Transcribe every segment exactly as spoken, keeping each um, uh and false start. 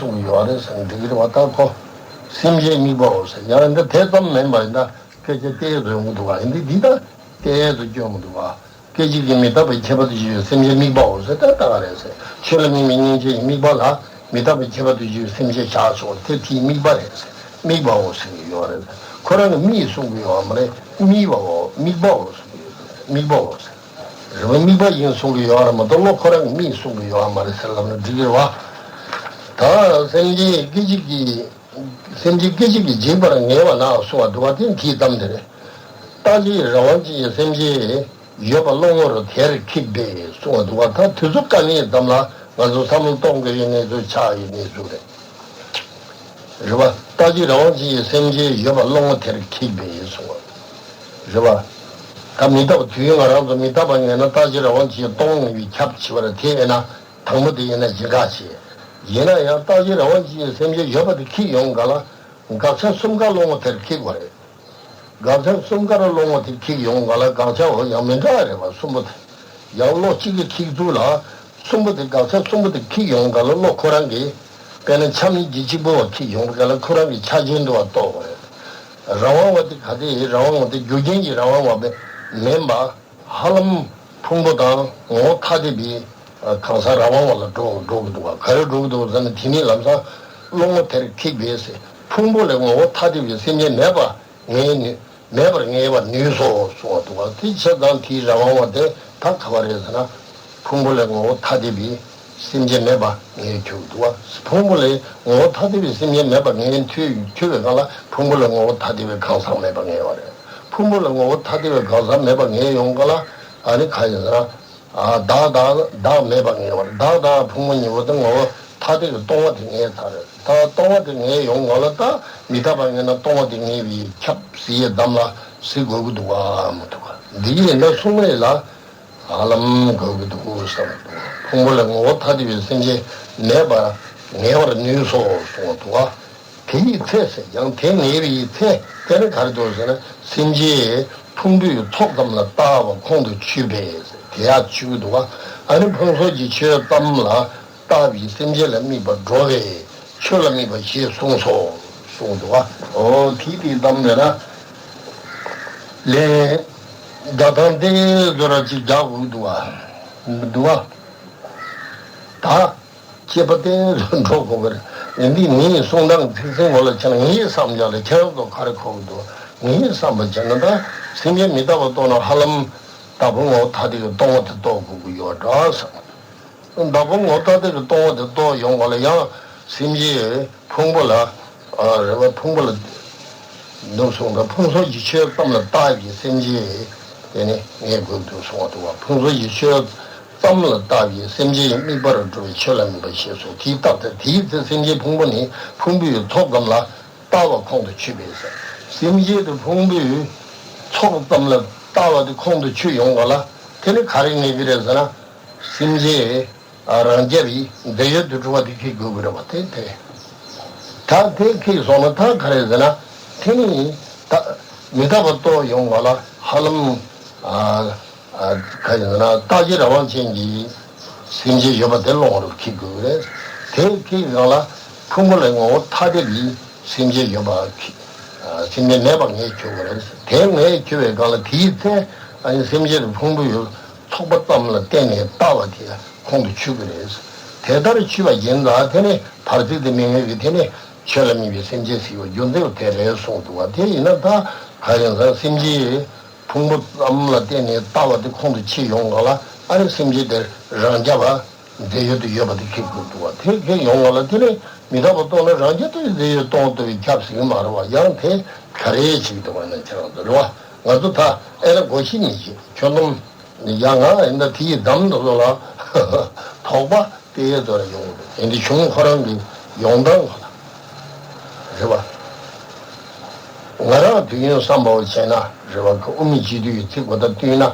གསུང་གི་ཡོད་རེད་ཟེར་ན་འགྲིག་གི་རེད་བ། ད་ཁོ་སེམས་ཅན་དམིགས་པའོ་ཟེར་ཡང་འདི་དེ་ཙམ་མིན་པ་ཡིན་ན་སྐད་ཆ་ཏོག་ཙམ་ཡོང་གི་འདུག་བ། ཡིན་དུས་འདི་ད་ཏོག་ཙམ་སྐྱོན་མི་འདུག་བ། སྐད་ཅིག་གིས་མི་རྟག་པའི་ཁྱད་པར་དུ་བྱས་པའི་སེམས་ཅན་དམིགས་པའོ་ཟེར་ད་ལྟ་ག་རེད་ཟེར། ཆོས་ལ་དམིགས་པའི་སྙིང་རྗེ་ཡི་དམིགས་པ་ལ་མི་རྟག་པའི་ཁྱད་པར་དུ་བྱས་པའི་སེམས་ཅན་བཞག་ཆོག་དེ་དེའི་དམིགས་པ་རེད་ཟེར། དམིགས་པའོ་ཟེར་གྱི་ཡོད་རེད་ཟེར། ཁོ་རང་གི་མིག་གསུང་གི་ཡོད་མ་རེད། དམིགས་པའོ་དམིགས་པའོ་ཟེར་གྱི་ཡོད་རེད། དམིགས་པའོ་ཟེར། རེད་བ། དམིགས་པ་ཡིན་གསུང་གི་ཡོད་རེད་མ་གཏོགས་བློ་ཁོ་རང་གི་མིག་གསུང་གི་ཡོད་མ་རེད་ཟེར་ལབ་ན་འགྲིག་གི་རེད་བ། ད་སེམས་ཅན་སྐད་ཅིག་གིས། སེམས་ཅན་སྐད་ཅིག་གིས་འཇིག་པར་ངེས་པ་ན་གསུང་བ་འདུག་བ། དེ་དེའི་གཏམ་དེ་རེད། རྟག་གཅིག་རང་དབང་ཅན་གྱི་སེམས་ཅན་ཡོད་པ་བློ་ངོར་དེར་ཁེགས་པས་གསུང་བ་འདུག་བ། ད་དུས་ཚོད་དཀའ་ངལ་ཙམ་ལ་ང་ཚོ་བསམ་བློ་གཏོང་དགོས་ཡོད་གནས་ཚུལ་ཆགས་ཡོད་གནས་ཚུལ་རེད། རེད་བ། རྟག་གཅིག་རང་དབང་ཅན་གྱི་སེམས་ཅན་ཡོད་པ་བློ་ངོར་དེར་ཁེགས་པས་གསུང་བ། རེད་བ། ད་མི་རྟག་པ་དུས་ཡུན་ང་རང་ཚོ་མི་རྟག་པ་ངེས་ན་རྟག་གཅིག་རང་དབང་ཅན་གྱི་སྟོང་ངེས་པའི་ཁྱབ་བྱེད་པ་རེད། དེ་ཡིན་ན། དང་པོ་དེ་ཡིན་ན་ཞེན་ཁ་ཆེ། ཡིན་ན་ཡང་རྟག་གཅིག་རང་དབང་ཅན་གྱི་སེམས་ཅན་ཡོད་པ་དེ་ཁེགས་ཡོང་ག་ལ། དགག་བྱ་གསུམ་ཀ་བློ་ངོར་དེར་ཁེགས་པ་རེད། དགག་བྱ་གསུམ་ཀ་ར་བློ་ངོར་དེ་ཁེགས་ཡོང་ག་ལ། དགག་བྱའོ་ཡང་མི་འདྲ་བ་རེད་བ། གསུམ་པོ་དེ་ཡང་བློ་གཅིག་གིས་ཁེགས་ཚུལ་ལ། གསུམ་པོ་དེ་དགག་བྱ་གསུམ་པོ་དེ་ཁེགས་ཡོང་ག་ལ། བློ་ཁོ་རང་གིས་དཔེར་ན་ཆ་མཉམ་གྱི་གཅིག་པོ་བ་ཁེགས་ཡོང་ག་ལ་ཁོ་རང་གི་ཆ་ཅན་དུ་བ་རྟོགས་པ་རེད། རང་དབང་བ་དེ་ག་དེ་རང་དབང་བ་དེ་རྒྱུ་རྐྱེན་གྱི་རང་དབང་བ་མིན་པ། ཧ་ལམ་ཕུང་པོ་དང་ངོ་བོ་ཐ་དད་པའི་གང་ཟག་རང་དབང་བ་ལ་འགྲོ་འགྲོ་གི་འདུག་བ། ག་རེ་འགྲོ་གི་འདུག་ཟེར་ན། དེ་ནི་ལམ་སང་བློ་ངོར་དེར་ཁེགས་པས་ཟེར། ཕུང་པོ་ལས་ངོ་བོ་ཐ་དད་པའི་སེམས་ཅན་མེད་པ་ངེས་ནུས། མེད་པར་ངེས་པར་ནུས་སོ་གསུངས་པ་འདུག་བ། དེ་བྱས་ཙང་དེའི་རང་དབང་བ་དེ་ད་ག་བ་རེད་ཟེར་ན། ཕུང་པོ་ལས་ངོ་བོ་ཐ་དད་པའི་སེམས་ཅན་མེད་པ་ངེས་ཁྱོད་འདུག་བ། ཕུང་པོ་ལས་ངོ་བོ་ཐ་དད་པའི་སེམས་ཅན་མེད་པ་ངེས་ཁྱོད་ཁྱོད་པའི་སྒང་ལ་ཕུང་པོ་ལས་ངོ་བོ་ཐ་དད་པའི་གང་ཟག་མེད་པ་ངེས་པ་རེད། ཕུང་པོ་ལས་ངོ་བོ་ཐ་དད་པའི་གང་ཟག་མེད་པ་ངེས་ཡོང་ག་ལ། ཨ་ནི་ག་ཡིན་ཟེར་ན། ཨ། བདག་དང་བདག་མེད་པ་ངེས་པར། བདག་དང་ཕུང་པོ་གཉིས་པོ་དེ་ངོ་བོ་ཐ་དད་ཀྱི་སྟོང་པ་དེ་ངེས་ཚར་རེད། ད་སྟོང་པ་དེ་ངེས་ཡོང་ག་ལ། ད་མི་རྟག་པ་ངེས་ན་སྟོང་པ་དེ་ངེས་པའི་ཁྱབ་ཟེར་ཡས་གཏམ་ལ་ཟེར་དགོས་ཀྱི་འདུག་ག་མི་འདུག་ག་འདི་ཡིན་ན་གསུང་ལས་ལ་ཧ་ལམ་དགོས་ཀྱི་འདུག་བསམ་གྱི་འདུག་ཕུང་པོ་ལས་ངོ་བོ་ཐ་དད་པའི་སེམས་ཅན་མེད་པ་ངེས་པར་ནུས་སོ་གསུངས་པ་འདུག་ག་དེ་ཡི་ཚེ་ཟེར་ཡང་དེ་ངེས་པའི་ཚེ་དེ་ནི་ག་རེ་འདུག་ཟེར་ན། སེམས་ཅན་ཕུང་པོའི་ཚོགས་ཙམ་ལ་ལྟ་བ་ཁོང་དུ་ཆུད་པས་ཟེར་དེ་ཡང་ཆུད་ཀྱི་འདུག་ག་ཨ་ནི་ཕུང་སོགས་ཀྱི་ཆོས་ཙམ་ལ་ལྟ་བའི་སེམས་ཅན་ལ་དམིགས་པ་འགྲོ་བས་ཆོས་ལ་དམིགས་པ་ཞེས་གསུངས་སོ་གསུངས་འདུག་ག་འོ་དེ་དེའི་གཏམ་རེད་ན། ལན། རྒྱག་སྟངས་དེ་ཚོ་ར་ཅིག་རྒྱག་དགོས་ཀྱི་འདུག་ག་འདུག་ག་ད། སྐྱེས་པ་སྟེང་དུ་འགྲོ་དགོས་པ་རེད། ཡིན་དུས་ངའི་གསུང་སྟངས་ཚིག་ཟིན་ངོ་ལ་ཆ་ན་ངའི་བསམ་འཆར་ལ་ཁྱེད་རང་ཚོ་ག་རེ་གོ་གི་འདུག་ངའི་བསམ་པ་བྱས་ན་ད་སེམས་ཅན་མི་རྟག་པ་རྟོགས་ན་ཧ་ལམ་བདག་ཕུང་ངོ་བོ་ཐ་དད་ཀྱི་སྟོང་པ་དེ་རྟོགས་དགོས་ཀྱི་ཡོད་འདྲ་བསམ། བདག་ཕུང་ངོ་བོ་ཐ་དད་ཀྱི་སྟོང་པ་དེ་རྟོགས་ཡོང་བ་ལ་ཡང་སེམས་ཅན་ཕུང་པོ་ལ། ཨ། རེད་བ། ཕུང་པོ་ལ་འདུག་གསུངས་པ། ཕུང་སོགས་ཀྱི་ཆོས་ཙམ་ལ་ལྟ་བའི་སེམས་ཅན་དེ་ནི་ངེས་དགོས་འདུག་གསུངས་པ་འདུག་བ། ཕུང་སོགས་ཀྱི་ཆོས་ཙམ་ལ་ལྟ་བའི་སེམས་ཅན་དམིགས་པར་འགྲོ་བའི་ཆོས་ལ་དམིགས་པ་ཞེས་སོགས་དེའི་རྟགས་དེ། དེའི་ཚེ་སེམས་ཅན་ཕུང་པོ་ནི་ཕུང་པོའི་ཚོགས་ཙམ་ལ་ལྟ་བ་ཁོང་དུ་ཆུད་པས་ཟེར། སེམས་ཅན་དེ་ཕུང་པོའི་ཚོགས་ཙམ་ལ་ལྟ་བ་དེ་ཁོང་དུ་ཆུད་ཡོང་ག་ལ། དེ་ནི་ག་རེ་ངེས་ཀྱི་རེད་ཟེར་ན། སེམས་ཅན་རང་རྐྱ་བའི་འབྲེལ་ཡོད་དུ་གྲུབ་པ་དེ་ཁེགས་དགོས་ཀྱི་རེད་པ། དེ་དེ་ད་དེ་ཁེགས་སོང་ན་ད་ག་རེ་ཟེར་ན། དེ་ནི་ད་མི་རྟག་པ་རྟོགས་ཡོང་བ་ལ་ཧ་ལམ། ཨ། ཨ། ག་རེ་ཟེར་ན། རྟག་གཅིག་རང་དབང་ཅན་གྱི་སེམས་ཅན་ཡོད་པ་དེ་བློ་ངོར་ཁེགས་དགོས་ཀྱི་རེད། དེ་ཁེགས་སྒང་ལ་ཕུང་པོ་ལས་ངོ་བོ་ཐ་དད་ཀྱི་སེམས་ཅན་ཡོད་པ་ཁེགས། ཨ། སེམས་ཅན་མེད་པ་ངེས་ཁྱོད་ཀྱི་རེད། དེ་ངེས་ཁྱོད་པའི་སྒང་ལ་དེའི་ཚེ་ཨ་ནི་སེམས་ཅན་དེ་ཕུང་པོ་ཡོད། ཚོགས་པ་ཙམ་ལ་བརྟེན་ནས་ལྟ་བ་དེ་ཁོང་དུ་ཆུད་ཀྱི་རེད། དེ་ལྟར་ཆུད་པ་ཡིན་ཙང་དེ་ནི་བར་ཆད་དེ་མི་ངེས་ཀྱི། དེ་ནི་ཆོས་ལ་དམིགས་པའི་སེམས་ཅན་ཟེར་བའི་རྒྱུ་མཚན་དེ་རེད་གསུངས་འདུག་བ། དེ་ཡིན་ན་ད་ག་ཡིན་ཟེར་ན། སེམས་ཅན་ཕུང་པོ་ཙམ་ལ་བརྟེན་ནས་ལྟ་བ་དེ་ཁོང་དུ་ཆུད་ཡོང་ག་ལ། ཨ་ནི་སེམས་ཅན་དེ་རང་རྐྱ་བ་འབྲེལ་ཡོད་དུ་ཡོད་པ་དེ་ཁེགས་དགོས་འདུག་བ། དེ་ཁེགས་ཡོང་ག་ལ། དེ་ནི་མི་རྟག་པ་རྟོགས་ན་རང་རྐྱ་དེ་འབྲེལ་ཡོད་སྟོང་རྟོགས་པའི་ཁྱབ་ཟིན་མ་རེད་བ། ཡང་དེ་ག་རེ་བྱེད་ཀྱི་འདུག་བ་ན། ཁྱེད་རང་ཚོ་རེད་བ། ང་ཚོ་ད་ཨེ་ལ་གོ་ཤེས་མི་ཤེས། ཁྱོད་རྣམས་ཡང་ང་ཡིན་ད་དེ་ཡི་གདམ་འདི་ཚོ་ལ་དོགས་པ་དེ་ཡོད་ཚོ་ར་ཡོང་གི་འདུག་དེ་འདི་གཞུང་ཁོ་རང་གི་ཡོང་སྟངས་ཁོ་ན་རེད་བ། ང་རང་དུས་ཡུན་བསམ་པ་བྱས་ན་རེད་བ། ཁོ་དབུ་མའི་སྤྱི་དོན་གྱི་ཚིག་གོ་བརྡ་བསྟུན་ན།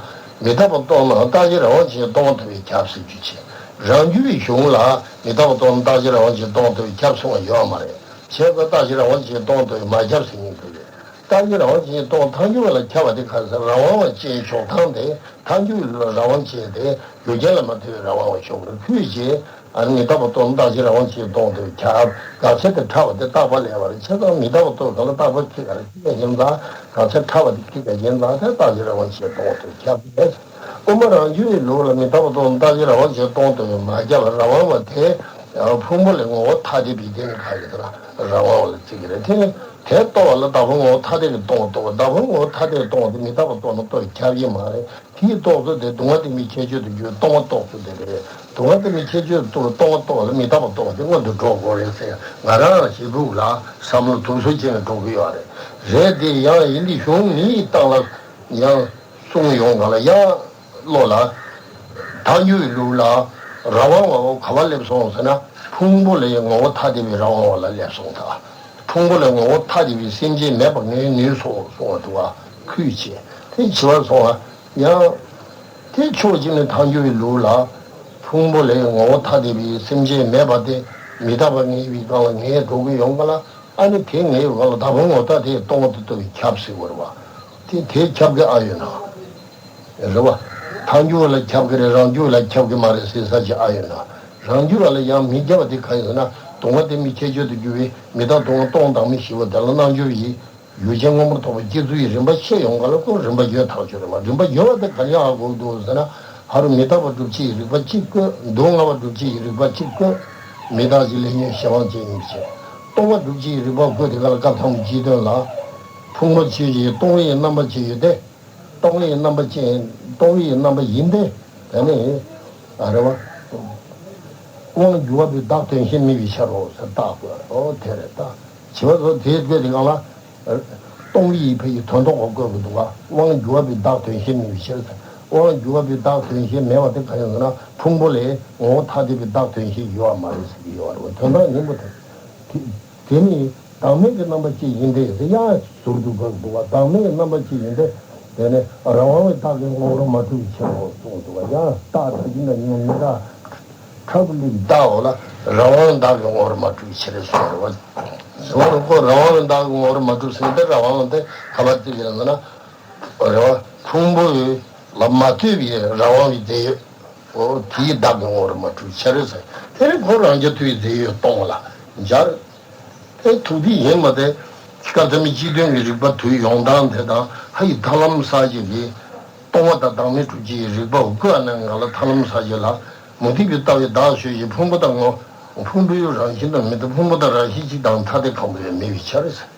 མི་རྟག་པ་རྟོགས་ན་རྟག་གཅིག་རང་དབང་ཅན་གྱི་སྟོང་པ་ཐོབ་པའི་ཁྱབ་ཟེར་རྒྱུ་བྱས། རང་རྒྱུད་པའི་གཞུང་ལ་མི་རྟག་པ་རྟོགས་ན་རྟག་གཅིག་རང་དབང་ཅན་གྱི་སྟོང་པ་ཐོབ་པའི་ཁྱབ་གསུང་བ་ཡོད་མ་རེད། བྱས་ཙང་རྟག་གཅིག་རང་དབང་ཅན་གྱི་སྟོང་པ་ཐོབ་པའི་མ་ཁྱབ་ཟེར་མཁན་དེ་རེད། རྟག་གཅིག་རང་དབང་ཅན་གྱི་སྟོང་པ་ཐལ་འགྱུར་བ་ལ་ཁྱབ་པ་དེ་ག་རེ་ཟེར། རང་དབང་བ་ཅན་འཇོག་སྟངས་དེ། ཐལ་འགྱུར་བ་ལ་རང་དབང་ཅན་དེ་རྒྱུ་རྐྱེན་ལ་མ་ལྟོས་པའི་རང་དབང་བ་འཇོག་རེད། ཁུལ་བྱས། ཨ་ནི་མི་རྟག་པ་རྟོགས་ན་རྟག་གཅིག་རང་དབང་ཆེ་སྟོང་དུ་ཁྱབ། དགག་བྱ་དེ་ཕྲ་བ་དེ་རྟག་པ་ལས་པར་བྱེད་དང་། མི་རྟག་པ་རྟོགས་ག་ལ་རྟག་པ་ཁེགས་པར་ཁེགས་པ་ཡིན་ཙང་། དགག་བྱ་ཕྲ་བ་དེ་ཁེགས་པ་ཡིན་ཙང་དེ་རྟག་གཅིག་རང་དབང་ཆེ་སྟོང་དུ་ཁྱབ་པས། དབུ་མ་རང་རྒྱུད་ཀྱི་ལུགས་ལ་མི་རྟག་པ་རྟོགས་ན་རྟག་གཅིག་རང་དབང་ཆེ་སྟོང་དུ་མ་ཁྱབ་པར་རང་དབང་བ་དེ་ཕུང་པོ་ལས་ངོ་བོ་ཐ་དད་པའི་དེ་ནི་ག་ཡིན་ཟེར་ན་རང་དབང་བ་ལ་བརྩི་གི་རེད། དེ་ནི་དེ་རྟོགས་པ་ལ་བདག་ཕུང་ངོ་བོ་ཐ་དད་ཀྱིས་སྟོང་པ་རྟོགས་པ། བདག་ཕུང་ངོ་བོ་ཐ་དད་ཀྱིས་སྟོང་པ་དེ་མི་རྟག་པ་རྟོགས་ན་རྟོགས་ཁྱབ་ཀྱི་མ་རེད། དེའི་རྟོགས་ཚུལ་དེ་སྡུག་བསྔལ་རྟེན་འབྲེལ་ཁྱད་ཆོས་དུ་གྱུར་སྟོང་པ་རྟོགས་ཚུལ་དེ་རེད། སྡུག་བསྔལ་རྟེན་འབྲེལ་ཁྱད་ཆོས་དུ་སྟོང་པ་རྟོགས་ལ་མི་རྟག་པ་རྟོགས་དེ་སྔོན་དུ་འགྲོ་དགོས་རེད་ཟེར། ང་རང་ཞེ་དྲུག་ལ་བསམ་བློ་དུ་སོ་བྱས་ནས་འགྲོ་གི་ཡོད་རེད། རེད་དེ་ཡང་ཡིན་དེ་གཞུང་ངའི་སྟེང་ལ་ཡང་གསུངས་ཡོང་ག་ལ་ཡང་བློ་ལ། ཐལ་འགྱུར་བའི་ལུགས་ལ་རང་དབང་བ་བོ་ག་བ་སླེབས་སོང་ཟེར་ན་ཕུང་པོ་ལས་ངོ་བོ་ཐ་དད་པའི་རང་དབང་བ་ལ་སླེབས་སོང་ད། ཕུང་པོ་ལས་ངོ་བོ་ཐ་དད་པའི་སེམས་ཅན་མེད་པ་ངས་ནུས་སོ་གསུངས་པ་འདུག་བ། ཁུལ་བྱས་དེ་བྱི་བ་སོང་བ། ཡང་། དེ་ཕྱོགས་གཅིག་ནས་ཐལ་འགྱུར་བའི་ལུགས་ལ། ཕུང་པོ་ལས་ངོ་བོ་ཐ་དད་པའི་སེམས་ཅན་མེད་པ་དེ་མི་རྟག་པ་ངེས་པའི་སྒང་ལ་ངས་འགྲོ་གི་ཡོང་ག་ལ། ཨ་ནི་དེ་ངེས་པའི་སྒང་ལ་བདག་ཕུང་ངོ་བོ་ཐ་དད་སྟོང་པ་དེ་ལྟ་བུའི་ཁྱབ་ཟེར་བ་རེད་བ། དེ་དེ་ཁྱབ་ཀྱི་ཨ་ཡོད་ན། རེད་བ། ཐལ་འགྱུར་བ་ལ་ཁྱབ་ཀྱི་རེད། རང་རྒྱུད་ལ་ཁྱབ་ཀྱི་མ་རེད་ཟེར་ས་ཅིག་ཨ་ཡོད་ན། རང་རྒྱུད་བ་ལ་ཡང་མི་ཁྱབ་པ་དེ་གང་ཡིན་ཟེར་ན། སྡུག་བསྔལ་རྟེན་འབྲེལ་ཁྱད་ཆོས་དུ་གྱུར་པའི་མི་རྟག་སྡུག་བསྔལ་སྟོང་དང་མི་ཞི་བ་དེ་ལ་རྣལ་འབྱོར་པ་ཡིས། ཡུལ་ཅན་མངོན་པར་རྟོགས་པའི་སྤྱི་གཙུག་གི་རིམ་པ་ཤེས་ཡོང་ག་ལ་ཁོ་རིམ་པ་བརྗོད་ཐག་ཆོད་རེད་བ། རིམ་པ་བརྗོད་པ་དེ་ག་རེ་ཡག་དགོས་འདུག་ཟེར་ན། ཧ་རུ་མི་རྟག་པ་སྒྲུབ་བྱེད་ཀྱི་རིགས་པ་གཅིག་བཀོད། སྡུག་བསྔལ་བ་སྒྲུབ་བྱེད་ཀྱི་རིགས་པ་གཅིག་བཀོད། མི་རྟག་ཅེས་ལས་ཉོན་གཞན་དབང་ཅན་ཡིན་པའི་ཕྱིར། སྟོང་པ་སྒྲུབ་བྱེད་ཀྱི་རིགས་པ་བཀོད་དེ་ག་ལ་སྐབས་དང་པོ་སྤྱི་དོན་ལ། ཕུང་པོ་ཆོས་ཅན། སྟོང་པའི་རྣམ་པ་ཅན་ཡོད་དེ། སྟོང་པའི་རྣམ་པ་ཅན། སྟོང་པའི་རྣམ་པ་ཡིན་ཏེ། དེ་ནི། ཨ་རེ་བ། དབང་སྒྱུར་བ་པའི་བདག་དོན་བཞིན་དམིགས་པའི་ཕྱིར་རོ་ཟེར་བཏགས་དགོས། ཨོ་དེ་རེད་ད། བྱེད་པ་ཚོ་དེའི་དགོས་དེ་གང་ལ། སྟོང་པའི་ཕ་ཡི་དོན་རྟོགས་པ་བཀོད་དགོས་འདུག་ག། དབང་སྒྱུར་བ་པའི་བདག་དོན་བཞིན་དམིགས་པའི་ཕྱིར་ཟེར། དབང་སྒྱུར་བ་པའི་བདག་དོན་བཞིན་མེད་པ་དེ་གང་ཡིན་ཟེར་ན། ཕུང་པོ་ལས་ངོ་བོ་ཐ་དད་པའི་བདག་དོན་བཞིན་ཡོད་པ་མ་རེད་ཟེར་གྱི་ཡོད་རེད་བ། དོན་དག་སྙིང་པོ་དེ། དེ་དེ་ནི་བདག་མེད་ཀྱི་རྣམ་པ་ཅན་ཡིན་ཏེ་ཟེར་ཡང་ཟུར་དུ་བཀོད་འདུག་བ། བདག་མེད་ཀྱི་རྣམ་པ་ཅན་ཡིན་ཏེ། དེ་ནི་རང་དབང་བའི་བདག་གི་ངོ་བོར་མ་གྲུབ་པའི་ཕྱིར་རོ་གསུངས་འདུག་བ། ཡང་རྟགས་དེ་བཞིན་དུ་ཉོན་མི་རྟག་ཁྲག་གི་ལུས་བདག་འོ་ལ་རང་དབང་བདག་གི་ངོ་བོར་མ་གྲུབ་པའི་ཕྱིར་གསུངས་རེད་བ། གསུངས་རེད་ཁོ་རང་དབང་བདག་གི་ངོ་བོར་མ་གྲུབ་ཟེར་ཏེ་རང་དབང་དེ་ག་པར་བརྩི་གི་རེད་ཟེར་ན། རེད་བ། ཕུང་པོ་ལ་མ་ལྟོས་པའི་རང་དབང་བའི་རྫས་ཡོད། འོ་དེའི་བདག་གི་ངོ་བོར་མ་གྲུབ་པའི་ཕྱིར་ཟེར། དེ་ནི་ཁོ་རང་རྐྱ་ཐུབ་པའི་རྫས་ཡོད་སྟོང་ལ་སྦྱར། དེ་ཐུག་དེ་ཡིན་མ་དེ། སྐབས་ཐ་མའི་སྤྱི་དོན་གྱི་རིགས་པ་དུས་ཡོངས་གྲངས་དེ་དང་ཧ་ཡི་ཐར་ལམ་ས་བཅད་ཀྱི། སྟོང་པ་དང་བདག་མེད་སྒྲུབ་བྱེད་ཀྱི་རིགས་པ་བཀོད་ནས་ང་ལ་ཐར་ལམ་ས་བཅད་ལ། མུ་སྟེགས་པའི་ལྟ་བའི་བདག་ཆོས་ཅན། ཕུང་པོ་དང་ངོ་། ཕུང་པོའི་རང་བཞིན་དུ་མེད་དེ། ཕུང་པོ་དང་རང་བཞིན་གཅིག་དང་ཐ་དད་གང་པོ་ཡང་མེད་པའི་ཕྱིར་ཟེར།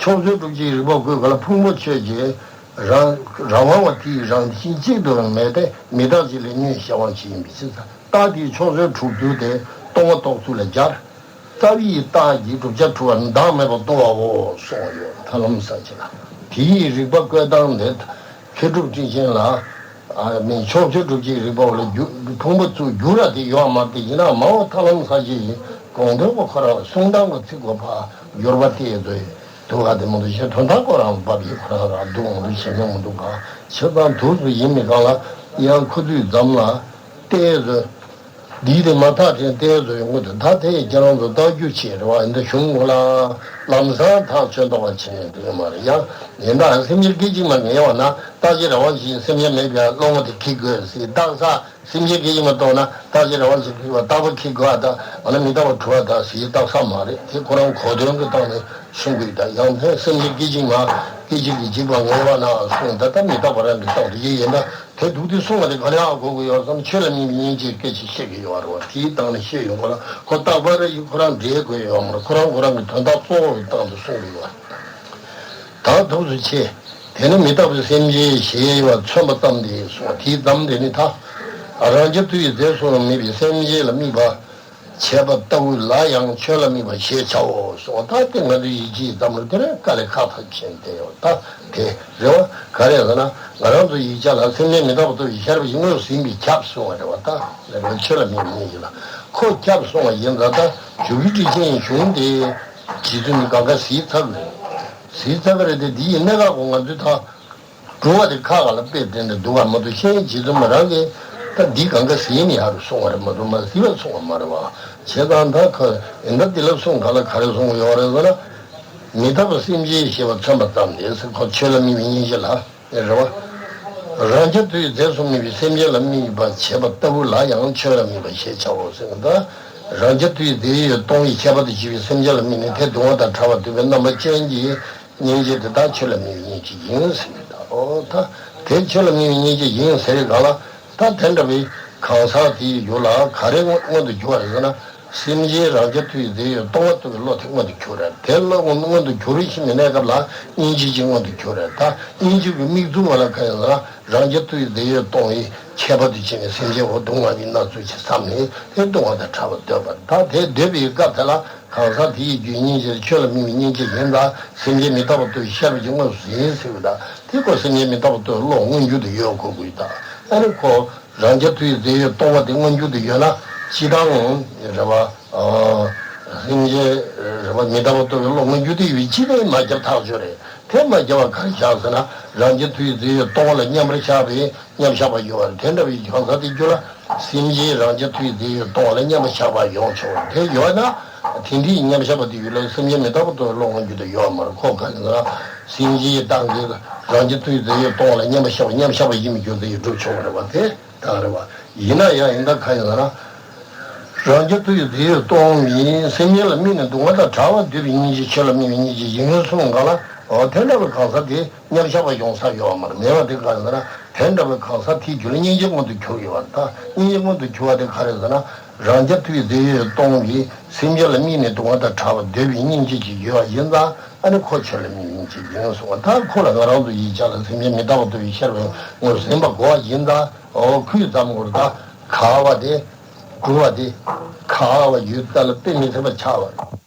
ཕྱོགས་ཚོལ་དྲུག་ཅུའི་རིགས་པ་བཀོད་ག་ལ་ཕུང་པོ་ཆོས་ཅན། རང་རང་དབང་བ་དེའི་རང་བཞིན་གཅིག་ཏུ་མེད་དེ། མི་རྟག་ཅེས་ལས་ཉོན་གཞན་དབང་ཅན་ཡིན་པའི་ཕྱིར་ཟེར། རྟགས་དེའི་ཕྱོགས་ཚོལ་དྲུག་ཅུ་དེ་སྟོང་པ་རྟོགས་ཚུལ་ལ་སྦྱར། རྩ་བའི་རྟགས་ཀྱི་བསྒྲུབ་བྱ་དྲུག་པ་བདག་མེད་པར་རྟོགས་པའོ་གསུངས་ཡོད། ཐར་ལམ་ས་བཅད་ལ། དེའི་རིགས་པ་བཀོད་སྟངས་འདི། མཁས་གྲུབ་སྤྲིན་ཆེན་ལ། ཨ་མིན་ཕྱོགས་ཆོས་དྲུག་ཅུའི་རིགས་པ་ལ་རྒྱུ་ཕུང་པོ་བཙུགས་རྒྱུ་ར་དེ་ཡོད་མ་རེད། དེ་ཡིན་ན་མ་འོངས་ཐར་ལམ་ས་བཅད་ཡིན་གོང་དོན་པ་ཁོ་རང་གསུང་སྟངས་ཀྱི་ཚིག་གོ་ཕ་འགྱུར་བ་དེ་ཚོས་དུ་བ་དེ་མ་གཏོགས་གཞན་དོན་དག་ཁོ་རང་ལ་བབ་ཡིན་ཁོ་རང་ར་འདུག་འོང་དུ་ཞེ་མེད་མི་འདུག་ག། བྱས་ཙང་དུས་སུ་ཡིན་མི་གང་ལ་ཡང་ཁོ་ཚོས་འཛམ་ལ་ལྟས་ཚོས། འདིའི་དེ་མ་ཐག་དྲན་ཏེ་བཟོ་ཡོང་གི་འདུག་ད་དེ་ཁྱེད་རང་ཚོ་ལྟ་རྒྱུ་བྱེད་རེ་བ་ཡིན་ད་གཞུང་ངོ་ལ་ལམ་སང་ཐག་ཆོད་མདོག་པ་བྱེད་ཡོང་དུས་མ་རེད་ཡ། ཡིན་ད་སེམས་ཅན་སྐད་ཅིག་མ་ངེས་བ་ན་རྟག་གཅིག་རང་དབང་ཅན་སེམས་ཅན་མེད་པའི་བློ་ངོ་དེ་ཁེགས་དགོས་ཟེར། རྟག་ས་སེམས་ཅན་སྐད་ཅིག་མ་རྟོགས་ན་རྟག་གཅིག་རང་དབང་ཅན་ཁེགས་པ་རྟག་པ་ཁེགས་དགོས་ཨ། ད་འོ་ན་མི་རྟག་པ་གྲུབ་པ་ད་ཟེར་རྟག་ས་མ་རེད། དེ་ཁོ་རང་གོ་དོན་གྱི་སྟེང་ནས་གསུང་དགོས། ད་ཡང་ཐེངས་སེམས་ཅན་སྐད་ཅིག་མ་སྐད་ཅིག་གིས་འཇིག་པ་ངེས་བ་ན་གསུང་ད་ལྟ་མི་རྟག་པ་རང་གི་སྟེང་དུ་ཡིན་ཡིན་ད། དེ་འདུག་དེ་གསུང་བ་དེ་ག་ལ་ཡང་གོ་དགོས་ཡོད་བསམ། ཆོས་ལ་དམིགས་པའི་སྙིང་རྗེའི་སྐད་ཆ་བཤད་ཀྱི་ཡོད་རེད་བ། དེའི་སྟེང་ནས་བཤད་ཡོང་ག་ལ་ཁོ་རྟག་པར་ཡིན་ཁོ་རང་འབྲེལ་དགོས་ཡོད་མ་རེད། ཁོ་རང་ཁོ་རང་གི་དོན་དག་གཙོ་བོ་གི་སྟེང་དུ་གསུང་གི་ཡོད་རེད། ད་འདུག་སེ་བྱས། དེ་ནི་མི་རྟག་པའི་སེམས་ཅན་ཞེས་པ་མཚོན་པ་ཙམ་དེ་གསུངས། དེའི་ཙམ་དེ་ནི་ད་རང་རྐྱ་ཐུབ་པའི་རྫས་སུ་མེད་པའི་སེམས་ཅན་ལ་དམིགས་པ། བྱས་པ་ལྟ་བུ་ལ་ཡང་ཆོས་ལ་དམིགས་པ་ཞེས་བྱའོ་གསུངས། ད་དེ་ང་ཚོའི་ཡིད་ཆེས་ཙམ་ལ་དེ་རིང་དཀའ་ལས་ཁག་ཐག་ཆེན་དེ་ཡོད་ད། དེ་རེད་བ། ག་རེ་ཟེར་ན་ང་རང་ཚོ་ཡིག་ཆ་ལ་སེམས་ཅན་མི་རྟག་པ་ལྟ་བུའི་ཤེས་རབ་ཀྱི་དངོས་སུ་ཟིན་པའི་ཁྱབ་གསུངས་པ་རེད་བ། ད་ལས་ཀ་ཆོས་ལ་དམིགས་པ་ཉིད་ཀྱིས་ལ་ཁོ་ཁྱབ་གསུངས་པ་ཡིན་ཙང་ད་ཇོ་བོའི་ཊཱིཀ་ཆེན་གཞུང་དེ་རྗེ་བཙུན་གྱིས་གང་ག་གཟིགས་ཚར་གི་རེད། གཟིགས་ཚར་གི་རེད་དེ་འདི་ཡི་གནད་འགག་གོ་ང་ཚོས་ད། འགྲོ་བ་དེ་ཁ་ཁ་ལ་དཔེ་དེ་འདྲ་འདུག་ག་མ་གཏོགས་ཤེས་ཡོན་རྗེ་བཙུན་མ་རང་གིས་ད་འདི་གང་ག་ཟིན་ནི་ཡ་རུ་སོང་བ་རེད་མ་གཏོགས་མ་ཟིན་པ་སོང་བ་མ་རེད་བ། བྱས་ཙང་ད་ཁ་ཡིན་ད་འདི་ལ་གསུང་ག་ལ་ག་རེ་གསུང་གི་ཡོད་རེད་ཟེར་ན། མི་རྟག་པ་སེམས་ཅན་ཞེས་པ་མཚོན་པ་ཙམ་དེ་ཟེར་ཁོ་ཆོས་ལ་དམིགས་པའི་སྙིང་རྗེ་ལ་རེད་བ། རང་རྐྱ་ཐུབ་པའི་རྫས་སུ་དམིགས་པའི་སེམས་ཅན་ལ་དམིགས་པར་བྱེད་པ་ལྟ་བུ་ལ་ཡང་ཆོས་ལ་དམིགས་པ་ཞེས་བྱའོ་ཟེར་བ་དང་། རང་རྐྱ་ཐུབ་པའི་རྫས་ཡོད་སྟོང་པའི་ཁྱད་པར་དུ་བྱས་པའི་སེམས་ཅན་ལ་དམིགས་ནས་དེ་སྡུག་བསྔལ་དང་བྲལ་བར་འདོད་པའི་རྣམ་པ་ཅན་གྱི་སྙིང་རྗེ་དེ་དག་ཆོས་ལ་དམིགས་པའི་སྙིང་རྗེ་ཡིན་ཟེར་གྱི་འདུག་འོ་ད་དེ་ཆོས་ལ་དམིགས་པའི་སྙིང་རྗེ་ཡིན་ཟེར་བའི་སྒང་ལ། ད་དེ་འདྲ་བའི་གང་ཟག་དེའི་རྒྱུད་ལ་ག་རེ་མངོན་མངོན་དུ་གྱུར་བ་རེད་ཟེར་ན། སེམས་ཅན་རང་རྐྱ་ཐུབ་པའི་རྫས་ཡོད་སྟོང་པ་ལྟ་བུའི་བློ་དེ་མངོན་དུ་གྱུར་རེད། དེ་བློ་མངོན་དུ་གྱུར་བཞིན་པའི་གནས་སྐབས་ལ་སྙིང་རྗེ་ཅིག་མངོན་དུ་གྱུར་རེད། ད་སྙིང་རྗེ་གི་དམིགས་འཛུགས་ལ་ག་ཡིན་ཟེར་ན། རང་རྐྱ་ཐུབ་པའི་རྫས་ཡོད་སྟོང་པའི་ཁྱད་པར་དུ་བྱས་ནས་སེམས་ཅན་འོ་སྡུག་བསྔལ་གྱི་སྣ་ཚོགས་ཅིག་བསམས་ནས་དེ་སྡུག་བསྔལ་དང་བྲལ་བར་འདོད་པ། ད་དེ་འདོད་པའི་སྐབས་དེ་ལ་གང་ཟག་དེ་ཡི་རྒྱུད་སྙིང་རྗེ་ཆོས་ལ་དམིགས་པའི་སྙིང་རྗེ་ཡིན་ལ། སེམས་ཅན་མི་རྟག་པ་ལྟ་བུའི་ཤེས་རབ་ཀྱིས་དངོས་སུ་ཟིན་ཟེར་བ་དང་། དེ་ཁོ་སེམས་ཅན་མི་རྟག་པ་ལྟ་བུའི་བློ་མངོན་གྱུར་དུ་ཡོད་དགོས་དགོས་ད། ཨ་ནི་ཁོ་རང་རྐྱ་ཐུབ་པའི་རྫས་ཡོད་སྟོང་པ་དེ་མངོན་གྱུར་དུ་ཡོད་ན། སྤྱིར་བཏང་རེད་བ། སེམས་ཅན་རེད་བ། མི་རྟག་པ་ལྟ་བུའི་བློ་མངོན་གྱུར་དུ་ཡོད་པའི་སྤྱི་དོན་མ་ཁྱབ་ཐག་ཆོད་རེད། དེ་མ་ཁྱབ་པ་ག་རེ་བཞག་ཟེར་ན། རང་རྐྱ་ཐུབ་པའི་རྫས་ཡོད་སྟོང་པ་ལ་མཉམ་པར་བཞག་པའི་མཉམ་བཞག་པ་ཡོད་པ་རེད། དེ་འདྲ་བའི་གང་ཟག་དེའི་རྒྱུད་ལ་སེམས་ཅན་རང་རྐྱ་ཐུབ་པའི་རྫས་ཡོད་སྟོང་པ་ལ་མཉམ་པར་བཞག་པ་ཡོང་ཆོག་པ་རེད། དེ་ཡོད་ན་དེ་འདྲའི་མཉམ་བཞག་པ་དེའི་རྒྱུད་ལ་སེམས་ཅན་མི་རྟག་པ་ལྟ་བུའི་བློ་མངོན་གྱུར་དུ་ཡོད་མ་རེད། ཁོ་ག་རེ་ཟེར་ན། སེམས་ཅན་གྱི་སྟེང་གི་རང་རྐྱ་ཐུབ་པའི་རྫས་ཡོད་སྟོང་པ་ལ་མཉམ་པར་བཞག་པ་མཉམ་བཞག་པ་ཡིན་པའི་རྒྱུ་མཚན་གྱིས་སྒྲུབ་ཆོག་པ་རེད་བ། དེ་ད་རེད་བ། ཡིན་ན་ཡང་ཡིན་ད་ག་ཡིན་ཟེར་ན། རང་རྐྱ་ཐུབ་པའི་རྫས་ཡོད་སྟོང་པའི་སེམས་ཅན་ལ་དམིགས་ནས་སྡུག་བསྔལ་དང་བྲལ་བར་འདོད་པའི་སྙིང་རྗེ་ཆོས་ལ་དམིགས་པའི་སྙིང་རྗེ་ཡིན་གསུངས་གང་ལ། འོ་དེ་འདྲ་བའི་གང་ཟག་དེ་མཉམ་བཞག་པ་ཡོང་ས་ཡོད་མ་རེད། མེད་པ་དེ་ག་རེད་ཟེར་ན། དེ་འདྲ་བའི་གང་ཟག་དེའི་རྒྱུད་ལ་སྙིང་རྗེ་མངོན་དུ་གྱུར་ཡོད་པ་རེད། ད་སྙིང་རྗེ་མངོན་དུ་གྱུར་བ་དེ་ག་རེད་ཟེར་ན། རང་རྐྱ་ཐུབ་པའི་རྫས་ཡོད་སྟོང་པའི་སེམས་ཅན་ལ་དམིགས་ནས་སྡུག་བསྔལ་དང་བྲལ་བར་འདོད་པའི་སྙིང་རྗེ་ཅིག་ཡོད་པ་ཡིན་ཙང་། ཨ་ནི་ཁོ་ཆོས་ལ་དམིགས་པའི་སྙིང་རྗེ་ཡིན་གསུངས་པ། ད་ཁོ་ལ་ང་རང་ཚོ་ཡིག་ཆ་ལ་སེམས་ཅན་མི་རྟག་པ་ལྟ་བུའི་ཤེས་རབ་དངོས་སུ་ཟིན་པ་དགོས་པ་ཡིན་ཙང་། འོ་ཁོས་བརྩམས་དགོས་རེད། ད་ག་བ་དེ། གུ་བ་དེ། ག་བ་ཡོད་ཙང་ལ་དཔེ་མི་སྲིད་པ་ཆགས་པ།